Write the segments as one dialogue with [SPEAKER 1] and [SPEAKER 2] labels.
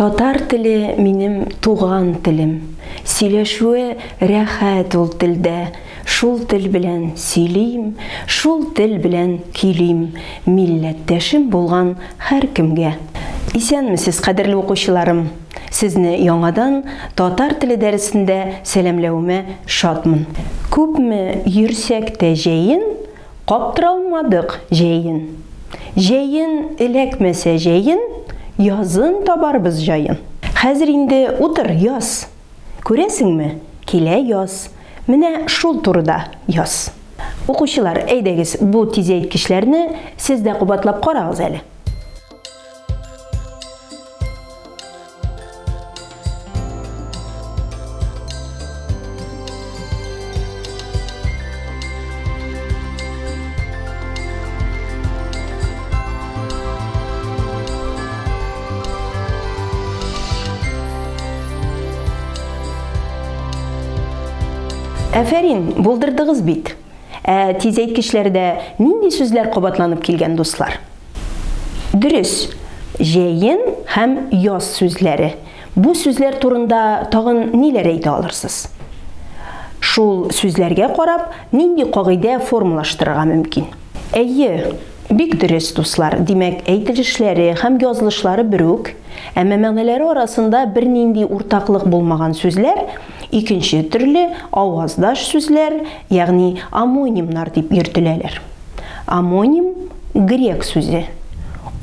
[SPEAKER 1] Татар теле минем туган телем. Сөйләшүе рәхәт ул телдә. Шул тел белән сөйлим, шул тел белән көйлим, милләттәшем булган һәркемгә. Исәнмесез, кадерле укучыларым! Сезне яңадан татар теле дәресендә сәламләвемә шатмын. Күпме йөрсәк тә җәен, каптыралмадык җәен. Җәен эләкмәсә җәен, язын табарбыз җаен. Хәзер инде утыр, яз. Күрәсеңме, килә яз. Менә шул турыда яз. Укучылар, әйдәгез, бу тизәйткечләрне сез дә кабатлап карагыз әле. Әфәрин, булдырдыгыз бит. Ә тизәйткечләрдә нинди сүзләр кабатланып килгән, дуслар? Дөрес, җәен һәм яз сүзләре. Бу сүзләр турында тагын ниләр әйтә алырсыз? Шул сүзләргә карап, нинди кагыйдә формалаштырырга мөмкин? Әйе, бик дөрес, дуслар. Димәк, әйтелешләре һәм язылышлары бер үк, әмма мәгънәләре арасында бернинди уртаклык булмаган сүзләр икенче төрле аваздаш сүзләр, ягъни омонимнар дип йөртеләләр. Омоним грек сүзе.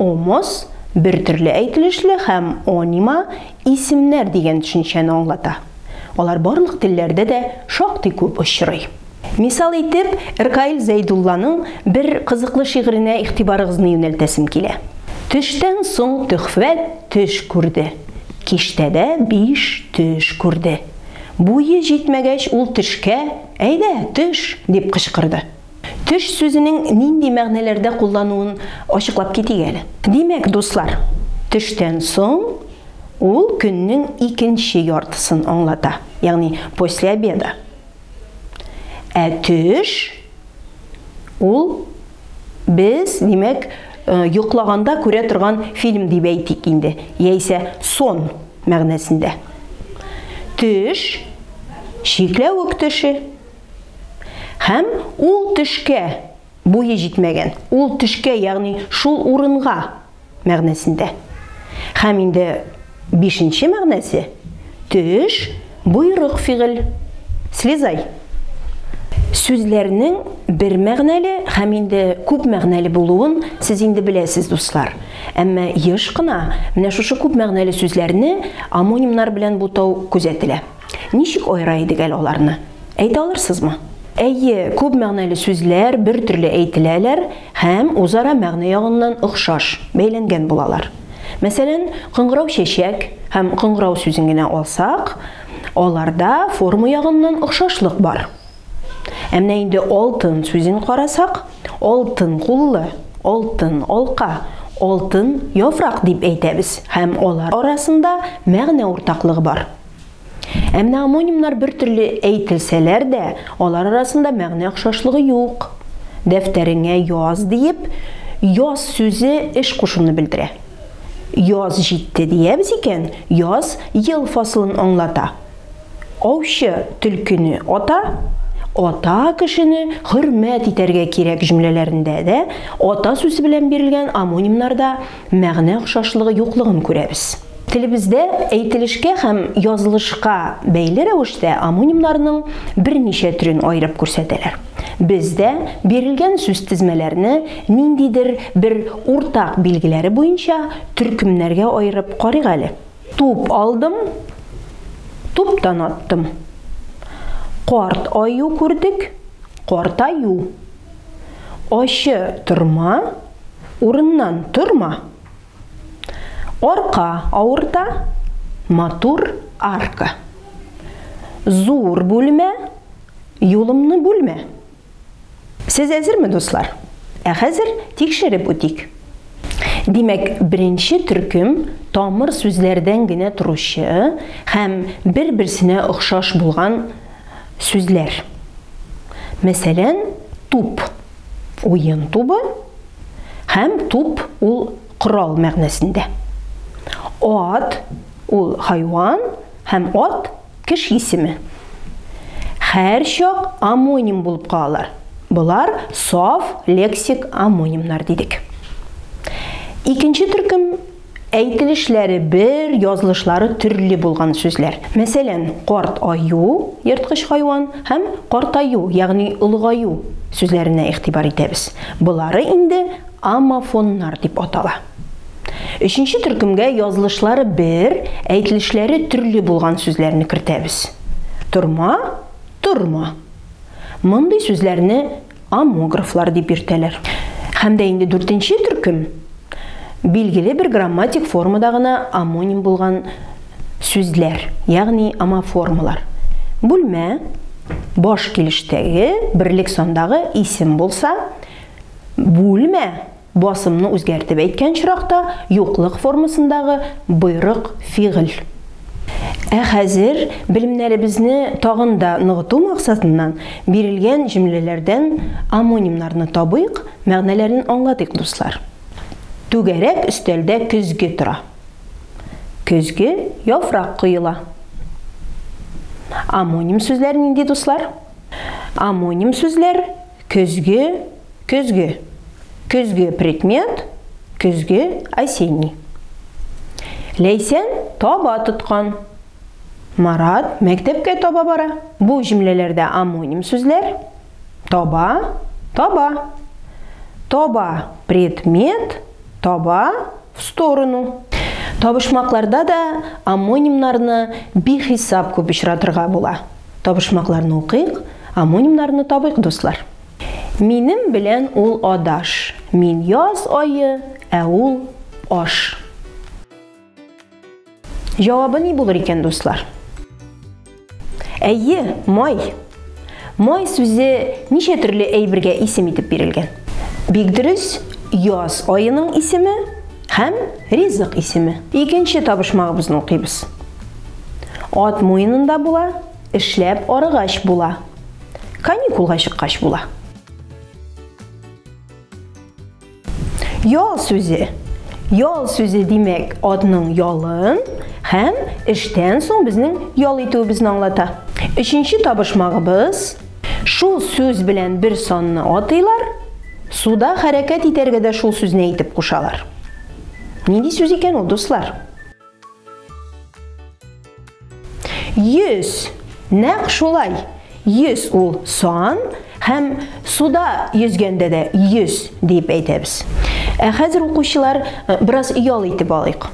[SPEAKER 1] Омос бер төрле әйтелешле һәм онима исемнәр дигән төшенчәне аңлата. Алар барлык телләрдә дә шактый күп очрый. Мисал итеп, Ркаил Зәйдулланың бер кызыклы шигыренә игътибарыгызны юнәлтәсем килә. Төштән соң Төхфәт төш күрде. Киштәдә биш төш күрде. Буе җитмәгәч, ул төшкә, Әйдә, төш! дип кычкырды. Төш сүзенең нинди мәгънәләрдә куллануын ачыклап китик әле. Димәк, дуслар, төштән соң ул көннең икенче яртысын аңлата, ягъни после обеда. Ә төш ул без, димәк, йоклаганда күрә торган фильм дип әйтик инде, яисә сон мәгънәсендә. Төш чикләвек төше. Һәм ул төшкә буе җитмәгән, ул төшкә, ягъни шул урынга мәгънәсендә. Һәм инде бишенче мәгънәсе төш боерык фигыль. Слезай. Сүзләрнең бер мәгънәле һәм инде күп мәгънәле булуын сез инде беләсез, дуслар. Әмма еш кына менә шушы күп мәгънәле сүзләрне омонимнар белән бутау күзәтелә. Ничек аера идек әле аларны? Әйтә алырсызмы? Әйе, күп мәгънәле сүзләр бер төрле әйтеләләр һәм үзара мәгънә ягыннан охшаш, бәйләнгән булалар. Мәсәлән, кыңгырау чәчәк һәм кыңгырау сүзен генә алсак, аларда форма ягыннан охшашлык бар. Ә менә инде алтын сүзен карасак, алтын куллы, алтын алка, алтын яфрак дип әйтәбез һәм алар арасында мәгънә уртаклыгы бар. Ә менә омонимнар бер төрле әйтелсәләр дә, алар арасында мәгънә охшашлыгы юк. Дәфтәреңә яз диеп, яз сүзе эш кушуны белдерә. Яз җитте диябез икән, яз ел фасылын аңлата. Аучы төлкене ата, ата кешене хөрмәт итәргә кирәк җөмләләрендә дә ата сүзе белән бирелгән омонимнарда мәгънә охшашлыгы юклыгын күрәбез. Телебездә әйтелешкә һәм язылышка бәйле рәвештә омонимнарның берничә төрен аерып күрсәтәләр. Без дә бирелгән сүзтезмәләрне ниндидер бер уртак билгеләре буенча төркемнәргә аерып карыйк әле. Туп алдым, туптан аттым. Карт аю күрдек, картаю. Ачы торма, урыннан торма. Арка авырта, матур арка. Зур бүлмә, юлымны бүлмә. Сез әзерме, дуслар? Ә хәзер тикшереп үтик. Димәк, беренче төркем тамыр сүзләрдән генә торучы һәм бер-берсенә охшаш булган сүзләр. Мәсәлән, туп уен тубы һәм туп ул корал мәгънәсендә. Ат. Ул хайван һәм ат кеше исеме. Һәрчак омоним булып калалар. Болар саф лексик омонимнар дидек. Икенче төркем әйтелешләре бер, язылышлары төрле булган сүзләр. Мәсәлән, карт аю, ерткыч хайван, һәм картаю, ягъни олыгаю сүзләренә игътибар итәбез. Болары инде омофоннар дип атала. Өченче төркемгә язылышлары бер, әйтелешләре төрле булган сүзләрне кертәбез. Торма, торма. Мондый сүзләрне омографлар дип йөртәләр. Һәм дә инде дүртенче төркем билгеле бер грамматик формада гына омоним булган сүзләр, ягъни омоформалар. Бүлмә баш килештәге берлек сандагы исем булса, бүлмә басымны үзгәртеп әйткән очракта юклык формасындагы боерык фигыль. Ә хәзер белемнәребезне тагын да ныгыту максатыннан бирелгән җөмләләрдән омонимнарны табыйк, мәгънәләрен аңлатыйк, дуслар. Түгәрәк өстәлдә көзге тора. Көзге яфрак коела. Омоним сүзләр нинди, дуслар? Омоним сүзләр көзге, көзге. Көзге предмет, көзге осенний. Ләйсән таба тоткан. Марат мәктәпкә таба бара. Бу җөмләләрдә омоним сүзләр таба, таба. Таба предмет, таба в сторону. Табышмакларда да омонимнарны бихисап күп очратырга була. Табышмакларны укыйк, омонимнарны табыйк, дуслар. Минем белән ул адаш. Мин яз ае, ә ул аш. Җавабы ни булыр икән, дуслар? Әйе, май. Май сүзе ничә төрле әйбергә исем итеп бирелгән? Бик дөрес, яз аеның исеме һәм ризык исеме. Икенче табышмагыбызны укыйбыз. Ат муенында була, эшләп арыгач була. Каникулга чыккач була. Ял сүзе. Ял сүзе димәк, атның ялын һәм эштән соң безнең ял итүебезне аңлата. Өченче табышмагыбыз шул сүз белән бер санны атыйлар, суда хәрәкәт итәргә дә шул сүзне әйтеп кушалар. Нинди сүз икән ул, дуслар? 100. Нәкъ шулай. 100 ул сан һәм суда йөзгәндә дә 100 дип әйтәбез. Ә хәзер укучылар бераз ял итеп алыйк.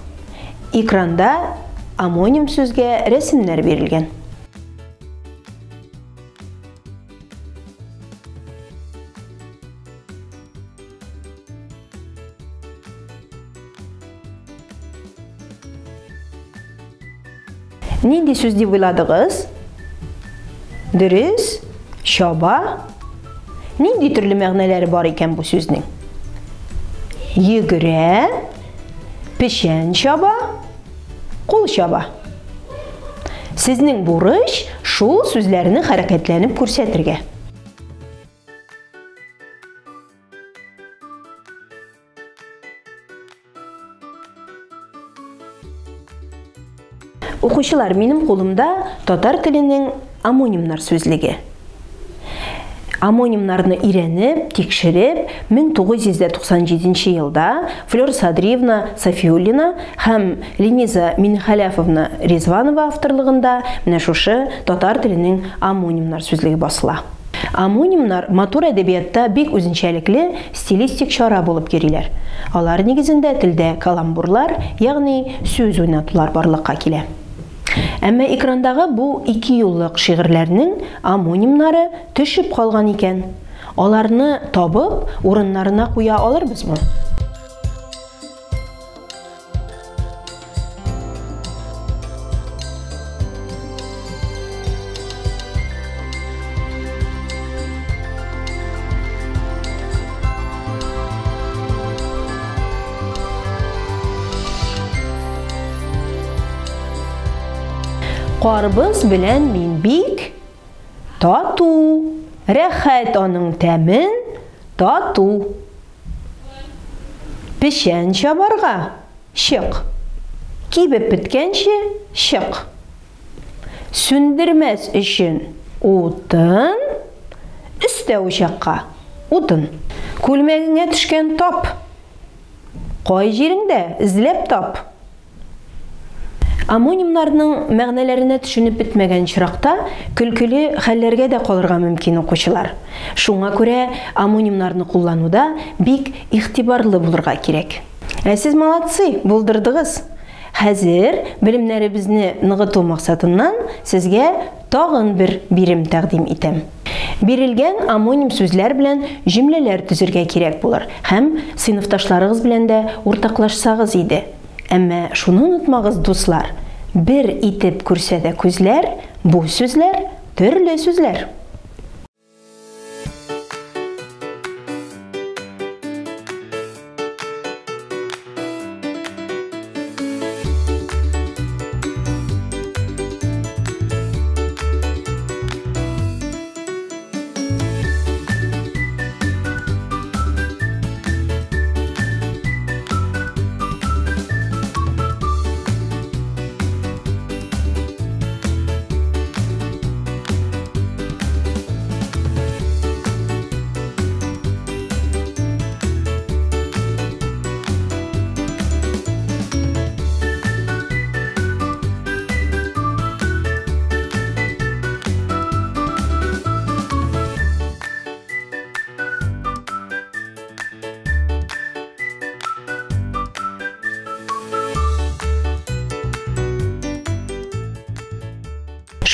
[SPEAKER 1] Экранда омоним сүзгә рәсемнәр бирелгән. Нинди сүз дип уйладыгыз? Дөрес, чаба. Нинди төрле мәгънәләре бар икән бу сүзнең? Йөгерә, печән чаба, кул чаба. Сезнең бурыч шул сүзләрне хәрәкәтләнеп күрсәтергә. Укучылар, минем кулымда татар теленең омонимнар сүзлеге. Омонимнарны өйрәнеп, тикшереп, 1997 елда Флёр Садриевна Сафиуллина һәм Лениза Минхәләфовна Ризванова авторлыгында менә шушы татар теленең омонимнар сүзлеге басыла. Омонимнар матур әдәбиятта бик үзенчәлекле стилистик чара булып йөриләр. Алар нигезендә телдә каламбурлар, ягъни сүз уйнатулар барлыкка килә. Әмма экрандагы бу икеюллык шигырьләрнең омонимнары төшеп калган икән. Аларны табып, урыннарына куя алырбызмы? Карбыз белән мин бик тату, рәхәт аның тәмен тату. Печән чабарга чык. Кибеп беткәнче чык. Сүндермәс өчен утын, өстә учакка утын. Күлмәгеңә төшкән тап. Кай җиреңдә эзләп тап. Омонимнарның мәгънәләренә төшенеп бетмәгән очракта көлкеле хәлләргә дә калырга мөмкин укучылар. Шуңа күрә омонимнарны куллануда бик игътибарлы булырга кирәк. Ә сез молодцы, булдырдыгыз. Хәзер белемнәребезне ныгыту максатыннан сезгә тагын бер бирем тәкъдим итәм. Бирелгән омоним сүзләр белән җөмләләр төзергә кирәк булыр һәм сыйныфташларыгыз белән дә уртаклашсагыз иде. Әмма шуны онытмагыз, дуслар, бер итеп күрсә дә күзләр, бу сүзләр, төрле сүзләр.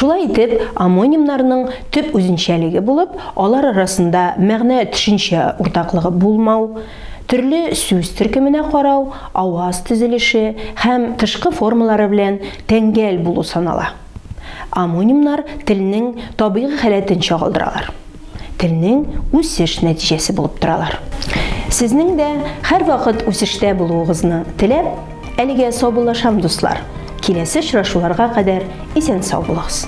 [SPEAKER 1] Шулай итеп, омонимнарның төп үзенчәлеге булып, алар арасында мәгънә-төшенчә уртаклыгы булмау, төрле сүз төркеменә карау, аваз төзелеше һәм тышкы формалары белән тәңгәл булу санала. Омонимнар телнең табигый халәтен чагылдыралар. Телнең үсеш нәтиҗәсе булып торалар. Сезнең дә һәрвакыт үсештә булуыгызны теләп, әлегә саубуллашам, дуслар. Киләсе очрашуларга кадәр исән-сау булыгыз.